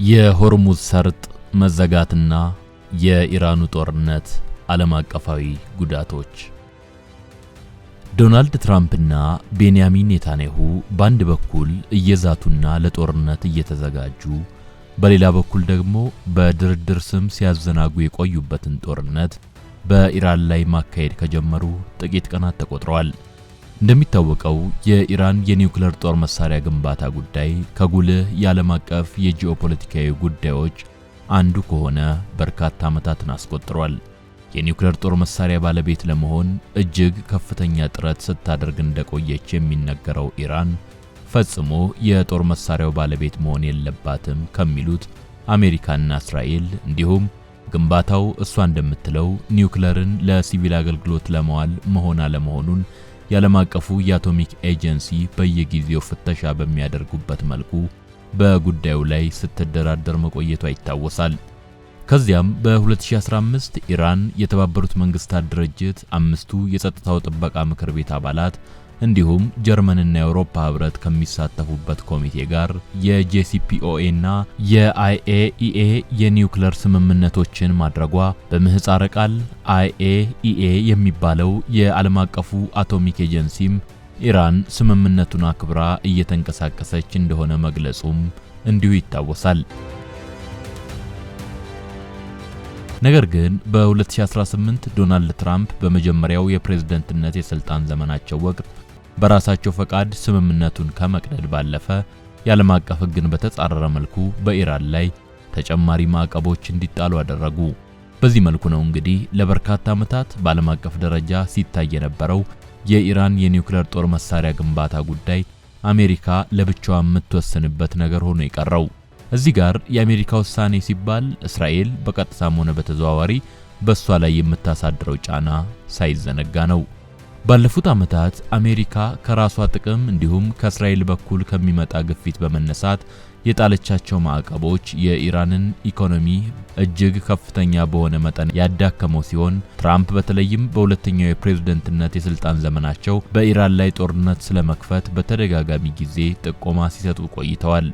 የሆርሙዝ ሰርጥ መዘጋትና የኢራኑ ጦርነት ዓለም አቀፋዊ ጉዳቶች። ዶናልድ ትራምፕና ቤንያሚን ኔታንያሁ በአንድ በኩል እየዛቱና ለጦርነት እየተዘጋጁ፣ በሌላ በኩል ደግሞ በድርድር ስም ሲያዘናጉ የቆዩበትን ጦርነት በኢራን ላይ ማካሄድ ከጀመሩ ጥቂት ቀናት ተቆጥረዋል። እንደሚታወቀው የኢራን የኒውክሌር ጦር መሳሪያ ግንባታ ጉዳይ ከጉልህ የዓለም አቀፍ የጂኦፖለቲካዊ ጉዳዮች አንዱ ከሆነ በርካታ ዓመታትን አስቆጥሯል። የኒውክሌር ጦር መሳሪያ ባለቤት ለመሆን እጅግ ከፍተኛ ጥረት ስታደርግ እንደቆየች የሚነገረው ኢራን ፈጽሞ የጦር መሳሪያው ባለቤት መሆን የለባትም ከሚሉት አሜሪካና እስራኤል፣ እንዲሁም ግንባታው እሷ እንደምትለው ኒውክሌርን ለሲቪል አገልግሎት ለመዋል መሆን አለመሆኑን የዓለም አቀፉ የአቶሚክ ኤጀንሲ በየጊዜው ፍተሻ በሚያደርጉበት መልኩ በጉዳዩ ላይ ስትደራደር መቆየቷ ይታወሳል። ከዚያም በ2015 ኢራን የተባበሩት መንግስታት ድርጅት አምስቱ የጸጥታው ጥበቃ ምክር ቤት አባላት እንዲሁም ጀርመንና የአውሮፓ ህብረት ከሚሳተፉበት ኮሚቴ ጋር የ JCPOA እና የ IAEA የኒውክሌር ስምምነቶችን ማድረጓ፣ በምህጻረ ቃል IAEA የሚባለው የዓለም አቀፉ አቶሚክ ኤጀንሲም ኢራን ስምምነቱን አክብራ እየተንቀሳቀሰች እንደሆነ መግለጹም እንዲሁ ይታወሳል። ነገር ግን በ2018 ዶናልድ ትራምፕ በመጀመሪያው የፕሬዝደንትነት የስልጣን ዘመናቸው ወቅት በራሳቸው ፈቃድ ስምምነቱን ከመቅደድ ባለፈ የዓለም አቀፍ ሕግን በተጻረረ መልኩ በኢራን ላይ ተጨማሪ ማዕቀቦች እንዲጣሉ አደረጉ። በዚህ መልኩ ነው እንግዲህ ለበርካታ ዓመታት በዓለም አቀፍ ደረጃ ሲታይ የነበረው የኢራን የኒውክሌር ጦር መሳሪያ ግንባታ ጉዳይ አሜሪካ ለብቻዋ የምትወስንበት ነገር ሆኖ የቀረው። እዚህ ጋር የአሜሪካ ውሳኔ ሲባል እስራኤል በቀጥታም ሆነ በተዘዋዋሪ በእሷ ላይ የምታሳድረው ጫና ሳይዘነጋ ነው። ባለፉት ዓመታት አሜሪካ ከራሷ ጥቅም እንዲሁም ከእስራኤል በኩል ከሚመጣ ግፊት በመነሳት የጣለቻቸው ማዕቀቦች የኢራንን ኢኮኖሚ እጅግ ከፍተኛ በሆነ መጠን ያዳከመው ሲሆን፣ ትራምፕ በተለይም በሁለተኛው የፕሬዝደንትነት የስልጣን ዘመናቸው በኢራን ላይ ጦርነት ስለመክፈት በተደጋጋሚ ጊዜ ጥቆማ ሲሰጡ ቆይተዋል።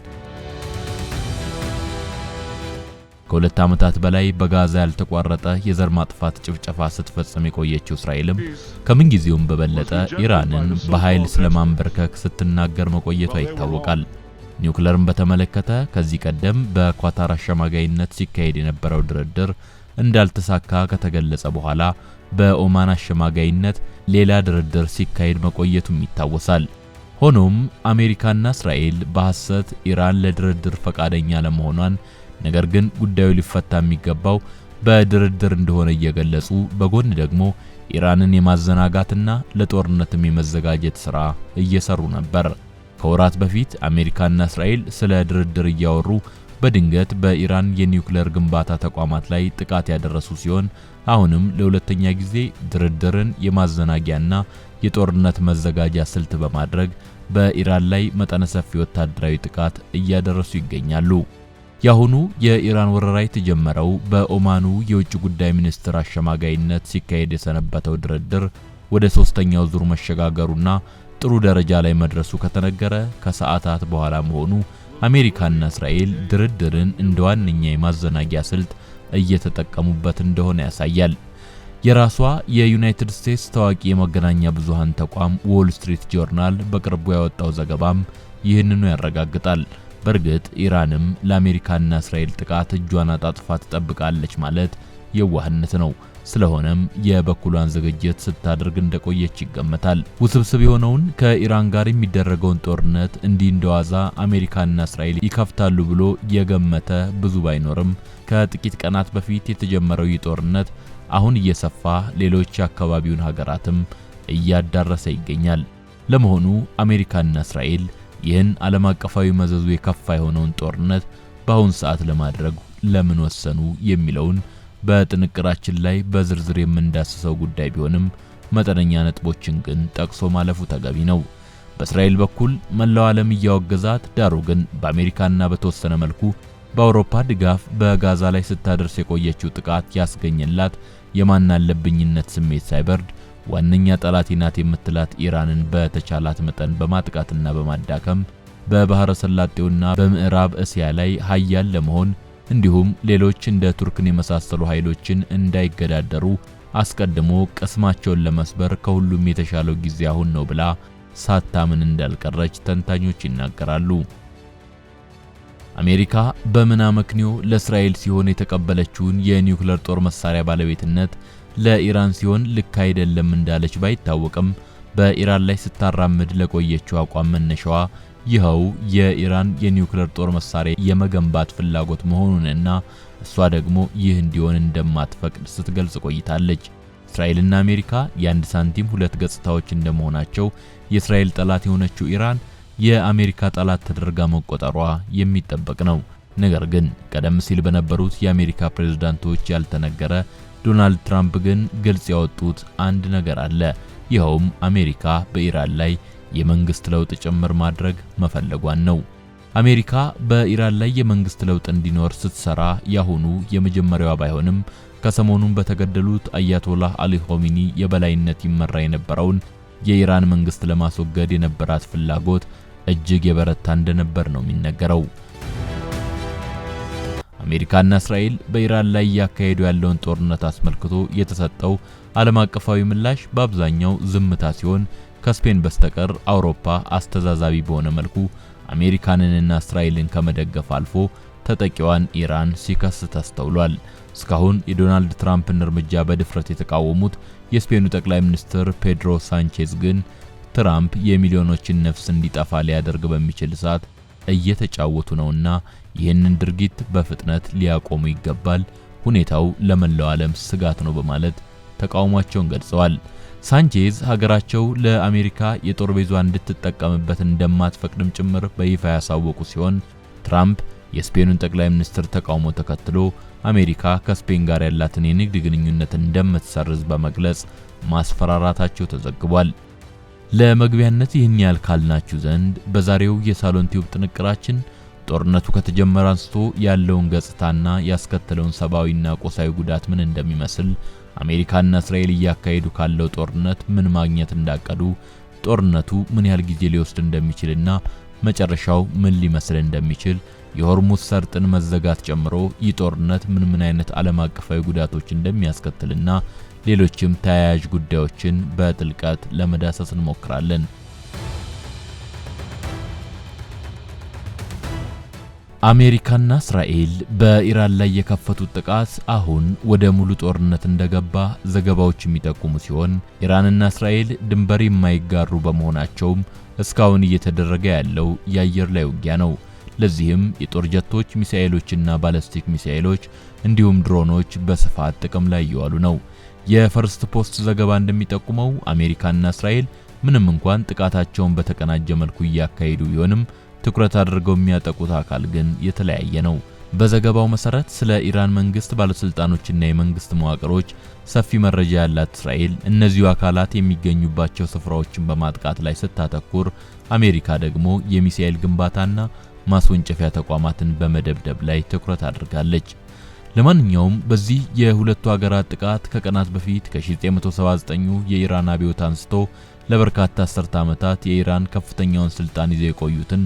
ከ2 ዓመታት በላይ በጋዛ ያልተቋረጠ የዘር ማጥፋት ጭፍጨፋ ስትፈጽም የቆየችው እስራኤልም ከምንጊዜውም በበለጠ ኢራንን በኃይል ስለማንበርከክ ስትናገር መቆየቷ ይታወቃል። ኒውክለርን በተመለከተ ከዚህ ቀደም በኳታር አሸማጋይነት ሲካሄድ የነበረው ድርድር እንዳልተሳካ ከተገለጸ በኋላ በኦማን አሸማጋይነት ሌላ ድርድር ሲካሄድ መቆየቱም ይታወሳል። ሆኖም አሜሪካና እስራኤል በሐሰት ኢራን ለድርድር ፈቃደኛ ለመሆኗን፣ ነገር ግን ጉዳዩ ሊፈታ የሚገባው በድርድር እንደሆነ እየገለጹ፣ በጎን ደግሞ ኢራንን የማዘናጋትና ለጦርነትም የመዘጋጀት ሥራ እየሰሩ ነበር። ከወራት በፊት አሜሪካና እስራኤል ስለ ድርድር እያወሩ በድንገት በኢራን የኒውክሌር ግንባታ ተቋማት ላይ ጥቃት ያደረሱ ሲሆን፣ አሁንም ለሁለተኛ ጊዜ ድርድርን የማዘናጊያና የጦርነት መዘጋጃ ስልት በማድረግ በኢራን ላይ መጠነ ሰፊ ወታደራዊ ጥቃት እያደረሱ ይገኛሉ። የአሁኑ የኢራን ወረራ የተጀመረው በኦማኑ የውጭ ጉዳይ ሚኒስትር አሸማጋይነት ሲካሄድ የሰነበተው ድርድር ወደ ሶስተኛው ዙር መሸጋገሩና ጥሩ ደረጃ ላይ መድረሱ ከተነገረ ከሰዓታት በኋላ መሆኑ አሜሪካና እስራኤል ድርድርን እንደ ዋነኛ የማዘናጊያ ስልት እየተጠቀሙበት እንደሆነ ያሳያል። የራሷ የዩናይትድ ስቴትስ ታዋቂ የመገናኛ ብዙሃን ተቋም ዎል ስትሪት ጆርናል በቅርቡ ያወጣው ዘገባም ይህንኑ ያረጋግጣል። በእርግጥ ኢራንም ለአሜሪካና እስራኤል ጥቃት እጇን አጣጥፋ ትጠብቃለች ማለት የዋህነት ነው። ስለሆነም የበኩሏን ዝግጅት ስታደርግ እንደቆየች ይገመታል። ውስብስብ የሆነውን ከኢራን ጋር የሚደረገውን ጦርነት እንዲህ እንደዋዛ አሜሪካና እስራኤል ይከፍታሉ ብሎ የገመተ ብዙ ባይኖርም፣ ከጥቂት ቀናት በፊት የተጀመረው ይህ ጦርነት አሁን እየሰፋ ሌሎች የአካባቢውን ሀገራትም እያዳረሰ ይገኛል። ለመሆኑ አሜሪካና እስራኤል ይህን ዓለም አቀፋዊ መዘዙ የከፋ የሆነውን ጦርነት በአሁን ሰዓት ለማድረግ ለምን ወሰኑ የሚለውን በጥንቅራችን ላይ በዝርዝር የምንዳስሰው ጉዳይ ቢሆንም፣ መጠነኛ ነጥቦችን ግን ጠቅሶ ማለፉ ተገቢ ነው። በእስራኤል በኩል መላው ዓለም እያወገዛት፣ ዳሩ ግን በአሜሪካና በተወሰነ መልኩ በአውሮፓ ድጋፍ በጋዛ ላይ ስታደርስ የቆየችው ጥቃት ያስገኘላት የማናለብኝነት ስሜት ሳይበርድ ዋነኛ ጠላቴ ናት የምትላት ኢራንን በተቻላት መጠን በማጥቃትና በማዳከም በባህረ ሰላጤውና በምዕራብ እስያ ላይ ሀያል ለመሆን እንዲሁም ሌሎች እንደ ቱርክን የመሳሰሉ ኃይሎችን እንዳይገዳደሩ አስቀድሞ ቅስማቸውን ለመስበር ከሁሉም የተሻለው ጊዜ አሁን ነው ብላ ሳታምን እንዳልቀረች ተንታኞች ይናገራሉ። አሜሪካ በምን አመክንዮ ለእስራኤል ሲሆን የተቀበለችውን የኒውክሌር ጦር መሳሪያ ባለቤትነት ለኢራን ሲሆን ልክ አይደለም እንዳለች ባይታወቅም በኢራን ላይ ስታራምድ ለቆየችው አቋም መነሻዋ ይኸው የኢራን የኒውክሌር ጦር መሳሪያ የመገንባት ፍላጎት መሆኑንና እሷ ደግሞ ይህ እንዲሆን እንደማትፈቅድ ስትገልጽ ቆይታለች። እስራኤልና አሜሪካ የአንድ ሳንቲም ሁለት ገጽታዎች እንደመሆናቸው የእስራኤል ጠላት የሆነችው ኢራን የአሜሪካ ጠላት ተደርጋ መቆጠሯ የሚጠበቅ ነው። ነገር ግን ቀደም ሲል በነበሩት የአሜሪካ ፕሬዝዳንቶች ያልተነገረ፣ ዶናልድ ትራምፕ ግን ግልጽ ያወጡት አንድ ነገር አለ። ይኸውም አሜሪካ በኢራን ላይ የመንግስት ለውጥ ጭምር ማድረግ መፈለጓን ነው። አሜሪካ በኢራን ላይ የመንግስት ለውጥ እንዲኖር ስትሰራ ያሁኑ የመጀመሪያዋ ባይሆንም ከሰሞኑን በተገደሉት አያቶላህ አሊ ኾሜኒ የበላይነት ይመራ የነበረውን የኢራን መንግስት ለማስወገድ የነበራት ፍላጎት እጅግ የበረታ እንደነበር ነው የሚነገረው። አሜሪካና እስራኤል በኢራን ላይ እያካሄዱ ያለውን ጦርነት አስመልክቶ የተሰጠው ዓለም አቀፋዊ ምላሽ በአብዛኛው ዝምታ ሲሆን ከስፔን በስተቀር አውሮፓ አስተዛዛቢ በሆነ መልኩ አሜሪካንንና እስራኤልን ከመደገፍ አልፎ ተጠቂዋን ኢራን ሲከስ ተስተውሏል። እስካሁን የዶናልድ ትራምፕን እርምጃ በድፍረት የተቃወሙት የስፔኑ ጠቅላይ ሚኒስትር ፔድሮ ሳንቼዝ ግን ትራምፕ የሚሊዮኖችን ነፍስ እንዲጠፋ ሊያደርግ በሚችል እሳት እየተጫወቱ ነውና ይህንን ድርጊት በፍጥነት ሊያቆሙ ይገባል፣ ሁኔታው ለመላው ዓለም ስጋት ነው በማለት ተቃውሟቸውን ገልጸዋል። ሳንቼዝ ሀገራቸው ለአሜሪካ የጦር ቤዟ እንድትጠቀምበት እንደማትፈቅድም ጭምር በይፋ ያሳወቁ ሲሆን ትራምፕ የስፔኑን ጠቅላይ ሚኒስትር ተቃውሞ ተከትሎ አሜሪካ ከስፔን ጋር ያላትን የንግድ ግንኙነት እንደምትሰርዝ በመግለጽ ማስፈራራታቸው ተዘግቧል። ለመግቢያነት ይህን ያህል ካልናችሁ ዘንድ በዛሬው የሳሎን ቲዩብ ጥንቅራችን ጦርነቱ ከተጀመረ አንስቶ ያለውን ገጽታና ያስከተለውን ሰብአዊና ቁሳዊ ጉዳት ምን እንደሚመስል፣ አሜሪካና እስራኤል እያካሄዱ ካለው ጦርነት ምን ማግኘት እንዳቀዱ፣ ጦርነቱ ምን ያህል ጊዜ ሊወስድ እንደሚችልና መጨረሻው ምን ሊመስል እንደሚችል፣ የሆርሙዝ ሰርጥን መዘጋት ጨምሮ ይህ ጦርነት ምን ምን አይነት ዓለም አቀፋዊ ጉዳቶች እንደሚያስከትልና ሌሎችም ተያያዥ ጉዳዮችን በጥልቀት ለመዳሰስ እንሞክራለን። አሜሪካና እስራኤል በኢራን ላይ የከፈቱት ጥቃት አሁን ወደ ሙሉ ጦርነት እንደገባ ዘገባዎች የሚጠቁሙ ሲሆን ኢራንና እስራኤል ድንበር የማይጋሩ በመሆናቸውም እስካሁን እየተደረገ ያለው የአየር ላይ ውጊያ ነው። ለዚህም የጦር ጀቶች፣ ሚሳኤሎችና ባለስቲክ ሚሳኤሎች እንዲሁም ድሮኖች በስፋት ጥቅም ላይ እየዋሉ ነው። የፈርስት ፖስት ዘገባ እንደሚጠቁመው አሜሪካና እስራኤል ምንም እንኳን ጥቃታቸውን በተቀናጀ መልኩ እያካሄዱ ቢሆንም ትኩረት አድርገው የሚያጠቁት አካል ግን የተለያየ ነው። በዘገባው መሰረት ስለ ኢራን መንግስት ባለስልጣኖችና የመንግስት መዋቅሮች ሰፊ መረጃ ያላት እስራኤል እነዚሁ አካላት የሚገኙባቸው ስፍራዎችን በማጥቃት ላይ ስታተኩር፣ አሜሪካ ደግሞ የሚሳኤል ግንባታና ማስወንጨፊያ ተቋማትን በመደብደብ ላይ ትኩረት አድርጋለች። ለማንኛውም በዚህ የሁለቱ ሀገራት ጥቃት ከቀናት በፊት ከ1979 የኢራን አብዮት አንስቶ ለበርካታ አስርተ ዓመታት የኢራን ከፍተኛውን ስልጣን ይዘው የቆዩትን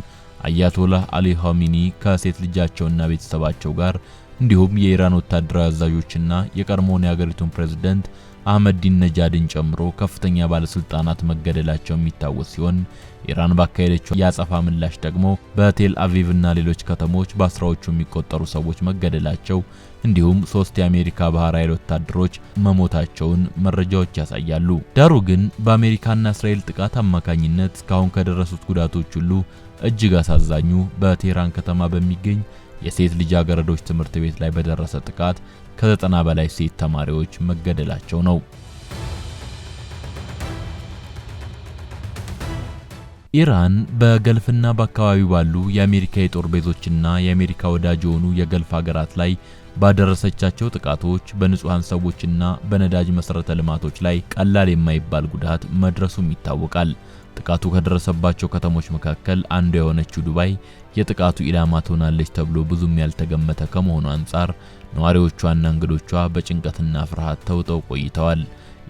አያቶላህ አሊ ኻሜኒ ከሴት ልጃቸውና ቤተሰባቸው ጋር እንዲሁም የኢራን ወታደራዊ አዛዦችና የቀድሞውን የሀገሪቱን ፕሬዝዳንት አህመዲነጃድን ጨምሮ ከፍተኛ ባለስልጣናት መገደላቸው የሚታወስ ሲሆን ኢራን ባካሄደችው የአጸፋ ምላሽ ደግሞ በቴል አቪቭ እና ሌሎች ከተሞች በአስራዎቹ የሚቆጠሩ ሰዎች መገደላቸው እንዲሁም 3 የአሜሪካ ባህር ኃይል ወታደሮች መሞታቸውን መረጃዎች ያሳያሉ። ዳሩ ግን በአሜሪካና እስራኤል ጥቃት አማካኝነት እስካሁን ከደረሱት ጉዳቶች ሁሉ እጅግ አሳዛኙ በቴህራን ከተማ በሚገኝ የሴት ልጃገረዶች ትምህርት ቤት ላይ በደረሰ ጥቃት ከ90 በላይ ሴት ተማሪዎች መገደላቸው ነው። ኢራን በገልፍና በአካባቢው ባሉ የአሜሪካ የጦር ቤዞችና የአሜሪካ ወዳጅ የሆኑ የገልፍ ሀገራት ላይ ባደረሰቻቸው ጥቃቶች በንጹሃን ሰዎችና በነዳጅ መሰረተ ልማቶች ላይ ቀላል የማይባል ጉዳት መድረሱም ይታወቃል። ጥቃቱ ከደረሰባቸው ከተሞች መካከል አንዷ የሆነችው ዱባይ የጥቃቱ ኢላማ ትሆናለች ተብሎ ብዙም ያልተገመተ ከመሆኑ አንጻር ነዋሪዎቿና እንግዶቿ በጭንቀትና ፍርሃት ተውጠው ቆይተዋል።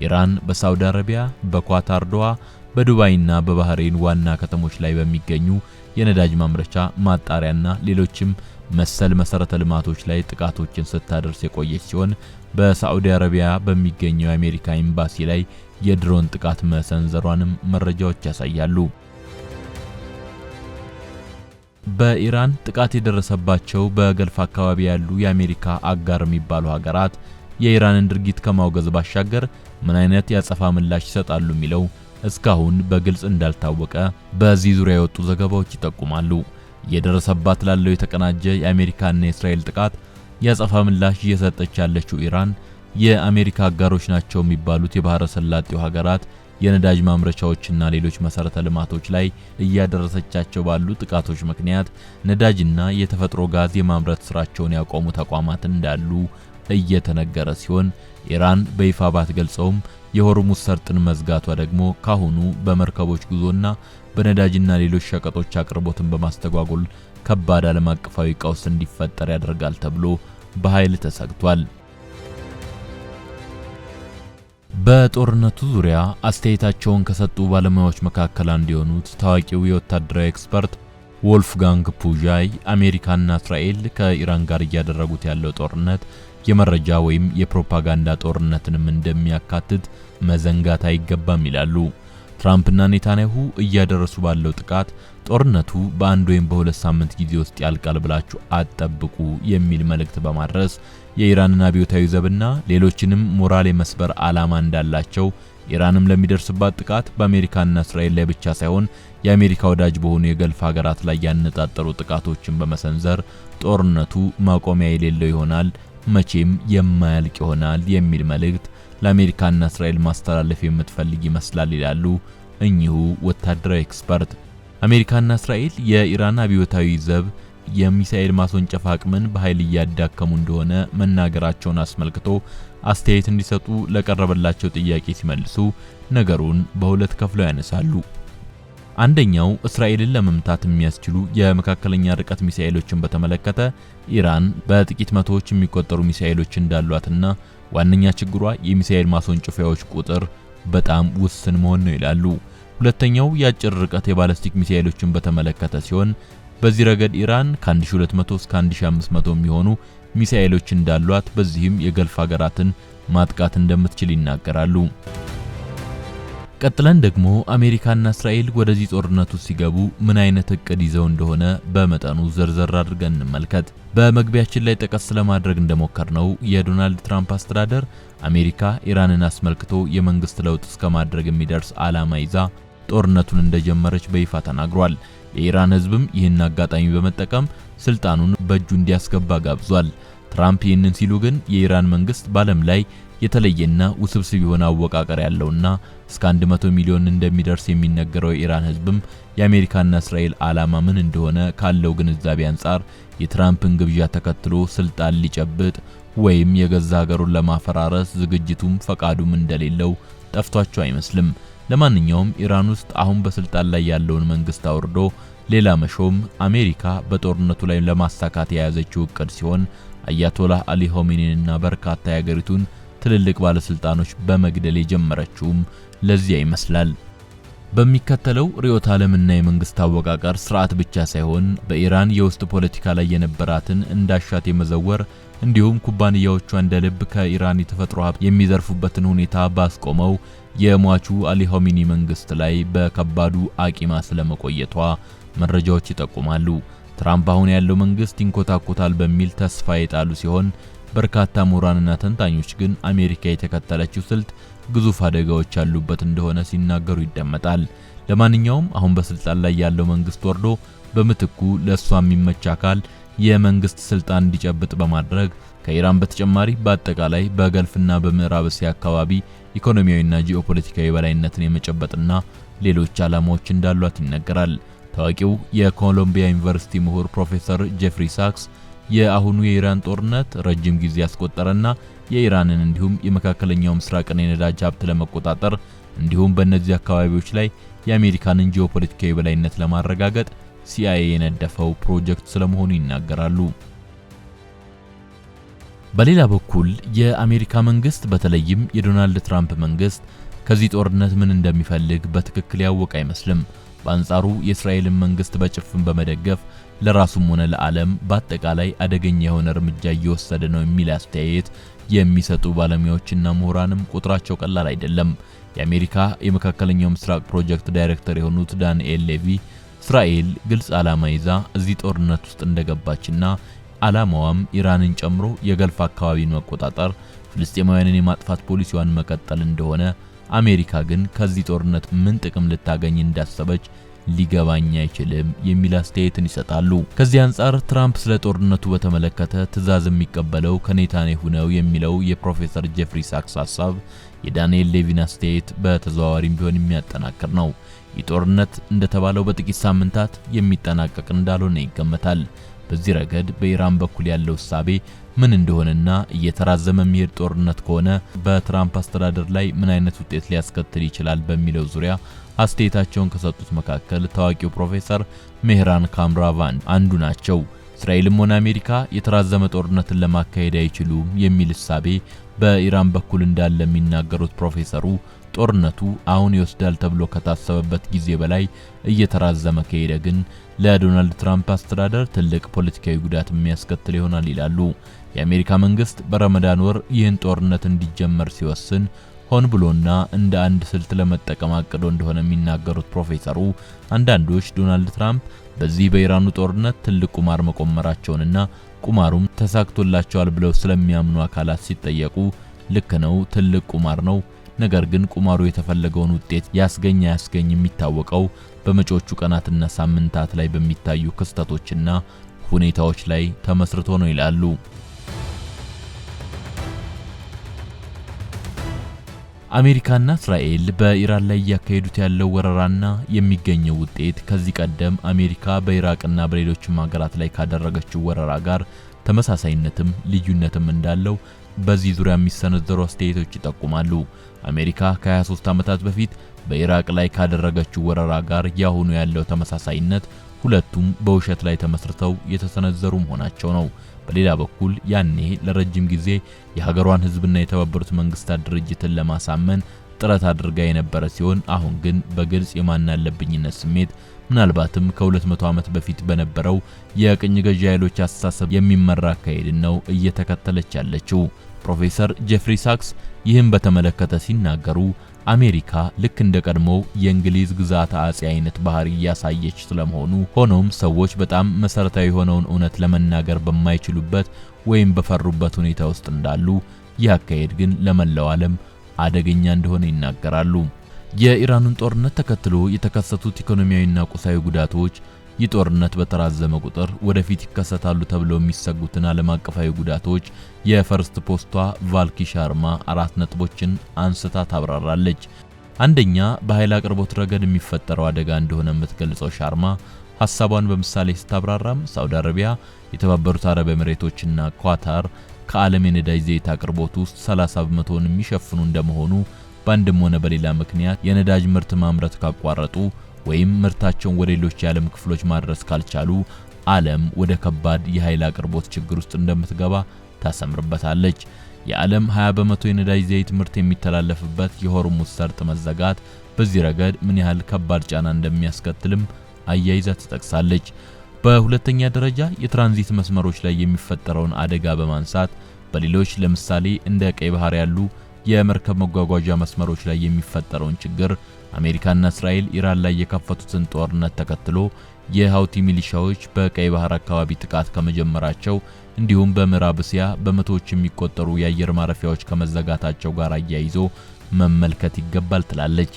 ኢራን በሳውዲ አረቢያ፣ በኳታር ዶሃ፣ በዱባይና በባህሬን ዋና ከተሞች ላይ በሚገኙ የነዳጅ ማምረቻ፣ ማጣሪያና ሌሎችም መሰል መሰረተ ልማቶች ላይ ጥቃቶችን ስታደርስ የቆየች ሲሆን በሳዑዲ አረቢያ በሚገኘው የአሜሪካ ኤምባሲ ላይ የድሮን ጥቃት መሰንዘሯንም መረጃዎች ያሳያሉ። በኢራን ጥቃት የደረሰባቸው በገልፍ አካባቢ ያሉ የአሜሪካ አጋር የሚባሉ ሀገራት የኢራንን ድርጊት ከማውገዝ ባሻገር ምን አይነት ያጸፋ ምላሽ ይሰጣሉ የሚለው እስካሁን በግልጽ እንዳልታወቀ በዚህ ዙሪያ የወጡ ዘገባዎች ይጠቁማሉ። እየደረሰባት ላለው የተቀናጀ የአሜሪካና የእስራኤል ጥቃት ያጸፋ ምላሽ እየሰጠች ያለችው ኢራን የአሜሪካ አጋሮች ናቸው የሚባሉት የባህረ ሰላጤው ሀገራት የነዳጅ ማምረቻዎችና ሌሎች መሰረተ ልማቶች ላይ እያደረሰቻቸው ባሉ ጥቃቶች ምክንያት ነዳጅና የተፈጥሮ ጋዝ የማምረት ስራቸውን ያቆሙ ተቋማት እንዳሉ እየተነገረ ሲሆን ኢራን በይፋ ባትገልጸውም የሆርሙዝ ሰርጥን መዝጋቷ ደግሞ ካሁኑ በመርከቦች ጉዞና በነዳጅና ሌሎች ሸቀጦች አቅርቦትን በማስተጓጎል ከባድ ዓለም አቀፋዊ ቀውስ እንዲፈጠር ያደርጋል ተብሎ በኃይል ተሰግቷል። በጦርነቱ ዙሪያ አስተያየታቸውን ከሰጡ ባለሙያዎች መካከል አንዱ የሆኑት ታዋቂው የወታደራዊ ኤክስፐርት ወልፍጋንግ ፑዣይ አሜሪካና እስራኤል ከኢራን ጋር እያደረጉት ያለው ጦርነት የመረጃ ወይም የፕሮፓጋንዳ ጦርነትንም እንደሚያካትት መዘንጋት አይገባም ይላሉ። ትራምፕና ኔታንያሁ እያደረሱ ባለው ጥቃት ጦርነቱ በአንድ ወይም በሁለት ሳምንት ጊዜ ውስጥ ያልቃል ብላችሁ አትጠብቁ የሚል መልእክት በማድረስ የኢራንን አብዮታዊ ዘብና ሌሎችንም ሞራል የመስበር ዓላማ እንዳላቸው፣ ኢራንም ለሚደርስባት ጥቃት በአሜሪካና እስራኤል ላይ ብቻ ሳይሆን የአሜሪካ ወዳጅ በሆኑ የገልፍ ሀገራት ላይ ያነጣጠሩ ጥቃቶችን በመሰንዘር ጦርነቱ ማቆሚያ የሌለው ይሆናል፣ መቼም የማያልቅ ይሆናል የሚል መልእክት ለአሜሪካና እስራኤል ማስተላለፍ የምትፈልግ ይመስላል ይላሉ እኚሁ ወታደራዊ ኤክስፐርት። አሜሪካና እስራኤል የኢራን አብዮታዊ ዘብ የሚሳኤል ማስወንጨፍ አቅምን በኃይል እያዳከሙ እንደሆነ መናገራቸውን አስመልክቶ አስተያየት እንዲሰጡ ለቀረበላቸው ጥያቄ ሲመልሱ ነገሩን በሁለት ከፍለው ያነሳሉ። አንደኛው እስራኤልን ለመምታት የሚያስችሉ የመካከለኛ ርቀት ሚሳኤሎችን በተመለከተ ኢራን በጥቂት መቶዎች የሚቆጠሩ ሚሳኤሎች እንዳሏትና ዋነኛ ችግሯ የሚሳኤል ማስወንጨፊያዎች ቁጥር በጣም ውስን መሆን ነው ይላሉ። ሁለተኛው የአጭር ርቀት የባለስቲክ ሚሳኤሎችን በተመለከተ ሲሆን በዚህ ረገድ ኢራን ከ1200 እስከ 1500 የሚሆኑ ሚሳኤሎች እንዳሏት፣ በዚህም የገልፍ ሀገራትን ማጥቃት እንደምትችል ይናገራሉ። ቀጥለን ደግሞ አሜሪካና እስራኤል ወደዚህ ጦርነቱ ሲገቡ ምን አይነት እቅድ ይዘው እንደሆነ በመጠኑ ዘርዘር አድርገን እንመልከት። በመግቢያችን ላይ ጠቀስ ለማድረግ እንደሞከርነው የዶናልድ ትራምፕ አስተዳደር አሜሪካ ኢራንን አስመልክቶ የመንግስት ለውጥ እስከ ማድረግ የሚደርስ ዓላማ ይዛ ጦርነቱን እንደጀመረች በይፋ ተናግሯል። የኢራን ሕዝብም ይህን አጋጣሚ በመጠቀም ስልጣኑን በእጁ እንዲያስገባ ጋብዟል። ትራምፕ ይህንን ሲሉ ግን የኢራን መንግስት በዓለም ላይ የተለየና ውስብስብ የሆነ አወቃቀር ያለውና እስከ 100 ሚሊዮን እንደሚደርስ የሚነገረው የኢራን ህዝብም የአሜሪካና እስራኤል ዓላማ ምን እንደሆነ ካለው ግንዛቤ አንጻር የትራምፕን ግብዣ ተከትሎ ስልጣን ሊጨብጥ ወይም የገዛ ሀገሩን ለማፈራረስ ዝግጅቱም ፈቃዱም እንደሌለው ጠፍቷቸው አይመስልም። ለማንኛውም ኢራን ውስጥ አሁን በስልጣን ላይ ያለውን መንግስት አውርዶ ሌላ መሾም አሜሪካ በጦርነቱ ላይ ለማሳካት የያዘችው እቅድ ሲሆን አያቶላህ አሊ ሆሜኒንና በርካታ የሀገሪቱን ትልልቅ ባለስልጣኖች በመግደል የጀመረችውም ለዚያ ይመስላል። በሚከተለው ርዕዮተ ዓለምና የመንግስት አወቃቀር ስርዓት ብቻ ሳይሆን በኢራን የውስጥ ፖለቲካ ላይ የነበራትን እንዳሻት የመዘወር እንዲሁም ኩባንያዎቿ እንደ ልብ ከኢራን የተፈጥሮ ሀብት የሚዘርፉበትን ሁኔታ ባስቆመው የሟቹ አሊ ሆሜኒ መንግስት ላይ በከባዱ አቂማ ስለመቆየቷ መረጃዎች ይጠቁማሉ። ትራምፕ አሁን ያለው መንግስት ይንኮታኮታል በሚል ተስፋ የጣሉ ሲሆን በርካታ ምሁራንና ተንታኞች ግን አሜሪካ የተከተለችው ስልት ግዙፍ አደጋዎች ያሉበት እንደሆነ ሲናገሩ ይደመጣል። ለማንኛውም አሁን በስልጣን ላይ ያለው መንግስት ወርዶ በምትኩ ለሷ የሚመች አካል የመንግስት ስልጣን እንዲጨብጥ በማድረግ ከኢራን በተጨማሪ በአጠቃላይ በገልፍና በምዕራብ እስያ አካባቢ ኢኮኖሚያዊና ጂኦፖለቲካዊ በላይነትን የመጨበጥና ሌሎች ዓላማዎች እንዳሏት ይነገራል። ታዋቂው የኮሎምቢያ ዩኒቨርሲቲ ምሁር ፕሮፌሰር ጄፍሪ ሳክስ የአሁኑ የኢራን ጦርነት ረጅም ጊዜ ያስቆጠረና የኢራንን እንዲሁም የመካከለኛው ምስራቅን የነዳጅ ሀብት ለመቆጣጠር እንዲሁም በእነዚህ አካባቢዎች ላይ የአሜሪካንን ጂኦፖለቲካዊ በላይነት ለማረጋገጥ ሲአይኤ የነደፈው ፕሮጀክት ስለመሆኑ ይናገራሉ። በሌላ በኩል የአሜሪካ መንግስት በተለይም የዶናልድ ትራምፕ መንግስት ከዚህ ጦርነት ምን እንደሚፈልግ በትክክል ያወቀ አይመስልም። በአንጻሩ የእስራኤልን መንግስት በጭፍን በመደገፍ ለራሱም ሆነ ለዓለም በአጠቃላይ አደገኛ የሆነ እርምጃ እየወሰደ ነው የሚል አስተያየት የሚሰጡ ባለሙያዎችና ምሁራንም ቁጥራቸው ቀላል አይደለም። የአሜሪካ የመካከለኛው ምስራቅ ፕሮጀክት ዳይሬክተር የሆኑት ዳንኤል ሌቪ እስራኤል ግልጽ ዓላማ ይዛ እዚህ ጦርነት ውስጥ እንደገባችና ዓላማዋም ኢራንን ጨምሮ የገልፍ አካባቢን መቆጣጠር፣ ፍልስጤማውያንን የማጥፋት ፖሊሲዋን መቀጠል እንደሆነ፣ አሜሪካ ግን ከዚህ ጦርነት ምን ጥቅም ልታገኝ እንዳሰበች ሊገባኝ አይችልም የሚል አስተያየትን ይሰጣሉ። ከዚህ አንጻር ትራምፕ ስለ ጦርነቱ በተመለከተ ትዕዛዝ የሚቀበለው ከኔታንያሁ ነው የሚለው የፕሮፌሰር ጄፍሪ ሳክስ ሐሳብ የዳንኤል ሌቪን አስተያየት በተዘዋዋሪም ቢሆን የሚያጠናክር ነው። ይህ ጦርነት እንደተባለው በጥቂት ሳምንታት የሚጠናቀቅ እንዳልሆነ ይገመታል። በዚህ ረገድ በኢራን በኩል ያለው እሳቤ ምን እንደሆነና እየተራዘመ የሚሄድ ጦርነት ከሆነ በትራምፕ አስተዳደር ላይ ምን አይነት ውጤት ሊያስከትል ይችላል በሚለው ዙሪያ አስተያየታቸውን ከሰጡት መካከል ታዋቂው ፕሮፌሰር ሜህራን ካምራቫን አንዱ ናቸው። እስራኤልም ሆነ አሜሪካ የተራዘመ ጦርነትን ለማካሄድ አይችሉም የሚል እሳቤ በኢራን በኩል እንዳለ የሚናገሩት ፕሮፌሰሩ ጦርነቱ አሁን ይወስዳል ተብሎ ከታሰበበት ጊዜ በላይ እየተራዘመ ከሄደ ግን ለዶናልድ ትራምፕ አስተዳደር ትልቅ ፖለቲካዊ ጉዳት የሚያስከትል ይሆናል ይላሉ። የአሜሪካ መንግስት በረመዳን ወር ይህን ጦርነት እንዲጀመር ሲወስን ሆን ብሎና እንደ አንድ ስልት ለመጠቀም አቅዶ እንደሆነ የሚናገሩት ፕሮፌሰሩ አንዳንዶች ዶናልድ ትራምፕ በዚህ በኢራኑ ጦርነት ትልቅ ቁማር መቆመራቸውንና ቁማሩም ተሳክቶላቸዋል ብለው ስለሚያምኑ አካላት ሲጠየቁ ልክ ነው፣ ትልቅ ቁማር ነው፣ ነገር ግን ቁማሩ የተፈለገውን ውጤት ያስገኝ አያስገኝ የሚታወቀው በመጪዎቹ ቀናትና ሳምንታት ላይ በሚታዩ ክስተቶችና ሁኔታዎች ላይ ተመስርቶ ነው ይላሉ። አሜሪካና እስራኤል በኢራን ላይ እያካሄዱት ያለው ወረራና የሚገኘው ውጤት ከዚህ ቀደም አሜሪካ በኢራቅና በሌሎችም ሀገራት ላይ ካደረገችው ወረራ ጋር ተመሳሳይነትም ልዩነትም እንዳለው በዚህ ዙሪያ የሚሰነዘሩ አስተያየቶች ይጠቁማሉ። አሜሪካ ከ23 ዓመታት በፊት በኢራቅ ላይ ካደረገችው ወረራ ጋር ያሁኑ ያለው ተመሳሳይነት ሁለቱም በውሸት ላይ ተመስርተው የተሰነዘሩ መሆናቸው ነው። በሌላ በኩል ያኔ ለረጅም ጊዜ የሀገሯን ሕዝብና የተባበሩት መንግስታት ድርጅትን ለማሳመን ጥረት አድርጋ የነበረ ሲሆን አሁን ግን በግልጽ የማናለብኝነት ስሜት ምናልባትም ከ200 ዓመት በፊት በነበረው የቅኝ ገዢ ኃይሎች አስተሳሰብ የሚመራ አካሄድን ነው እየተከተለች ያለችው። ፕሮፌሰር ጄፍሪ ሳክስ ይህን በተመለከተ ሲናገሩ አሜሪካ ልክ እንደ ቀድሞው የእንግሊዝ ግዛት አጼ አይነት ባህሪ እያሳየች ስለመሆኑ፣ ሆኖም ሰዎች በጣም መሰረታዊ የሆነውን እውነት ለመናገር በማይችሉበት ወይም በፈሩበት ሁኔታ ውስጥ እንዳሉ፣ ይህ አካሄድ ግን ለመላው ዓለም አደገኛ እንደሆነ ይናገራሉ። የኢራኑን ጦርነት ተከትሎ የተከሰቱት ኢኮኖሚያዊና ቁሳዊ ጉዳቶች ይህ ጦርነት በተራዘመ ቁጥር ወደፊት ይከሰታሉ ተብለው የሚሰጉትን ዓለም አቀፋዊ ጉዳቶች የፈርስት ፖስቷ ቫልኪ ሻርማ 4 ነጥቦችን አንስታ ታብራራለች። አንደኛ፣ በኃይል አቅርቦት ረገድ የሚፈጠረው አደጋ እንደሆነ የምትገልጸው ሻርማ ሐሳቧን በምሳሌ ስታብራራም ሳውዲ አረቢያ፣ የተባበሩት አረብ ኤሚሬቶችና ኳታር ከዓለም የነዳጅ ዘይት አቅርቦት ውስጥ 30% የሚሸፍኑ እንደመሆኑ በአንድም ሆነ በሌላ ምክንያት የነዳጅ ምርት ማምረት ካቋረጡ ወይም ምርታቸውን ወደ ሌሎች የዓለም ክፍሎች ማድረስ ካልቻሉ ዓለም ወደ ከባድ የኃይል አቅርቦት ችግር ውስጥ እንደምትገባ ታሰምርበታለች። የዓለም 20% የነዳጅ ዘይት ምርት የሚተላለፍበት የሆርሙዝ ሰርጥ መዘጋት በዚህ ረገድ ምን ያህል ከባድ ጫና እንደሚያስከትልም አያይዛ ትጠቅሳለች። በሁለተኛ ደረጃ የትራንዚት መስመሮች ላይ የሚፈጠረውን አደጋ በማንሳት በሌሎች ለምሳሌ እንደ ቀይ ባህር ያሉ የመርከብ መጓጓዣ መስመሮች ላይ የሚፈጠረውን ችግር አሜሪካና እስራኤል ኢራን ላይ የከፈቱትን ጦርነት ተከትሎ የሀውቲ ሚሊሻዎች በቀይ ባህር አካባቢ ጥቃት ከመጀመራቸው እንዲሁም በምዕራብ እስያ በመቶዎች የሚቆጠሩ የአየር ማረፊያዎች ከመዘጋታቸው ጋር አያይዞ መመልከት ይገባል ትላለች።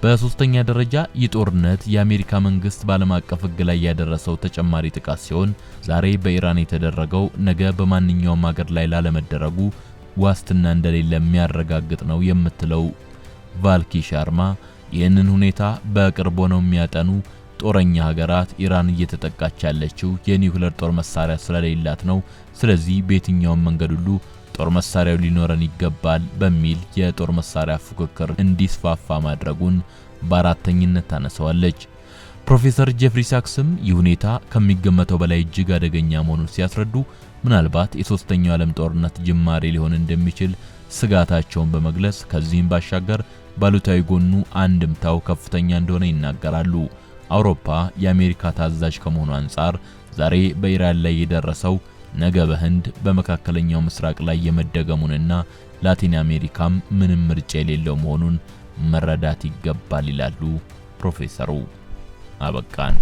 በሶስተኛ ደረጃ ይህ ጦርነት የአሜሪካ መንግስት በዓለም አቀፍ ሕግ ላይ ያደረሰው ተጨማሪ ጥቃት ሲሆን ዛሬ በኢራን የተደረገው ነገ በማንኛውም ሀገር ላይ ላለመደረጉ ዋስትና እንደሌለ የሚያረጋግጥ ነው የምትለው ቫልኪ ሻርማ ይህንን ሁኔታ በቅርብ ሆነው የሚያጠኑ ጦረኛ ሀገራት ኢራን እየተጠቃች ያለችው የኒውክሌር ጦር መሳሪያ ስለሌላት ነው፣ ስለዚህ በየትኛውም መንገድ ሁሉ ጦር መሳሪያው ሊኖረን ይገባል በሚል የጦር መሳሪያ ፉክክር እንዲስፋፋ ማድረጉን በአራተኝነት ታነሳዋለች። ፕሮፌሰር ጄፍሪ ሳክስም ይህ ሁኔታ ከሚገመተው በላይ እጅግ አደገኛ መሆኑን ሲያስረዱ ምናልባት የሶስተኛው ዓለም ጦርነት ጅማሬ ሊሆን እንደሚችል ስጋታቸውን በመግለጽ ከዚህም ባሻገር ባሉታዊ ጎኑ አንድምታው ከፍተኛ እንደሆነ ይናገራሉ። አውሮፓ የአሜሪካ ታዛዥ ከመሆኑ አንጻር ዛሬ በኢራን ላይ የደረሰው ነገ በህንድ፣ በመካከለኛው ምስራቅ ላይ የመደገሙንና ላቲን አሜሪካም ምንም ምርጫ የሌለው መሆኑን መረዳት ይገባል ይላሉ ፕሮፌሰሩ። አበቃን።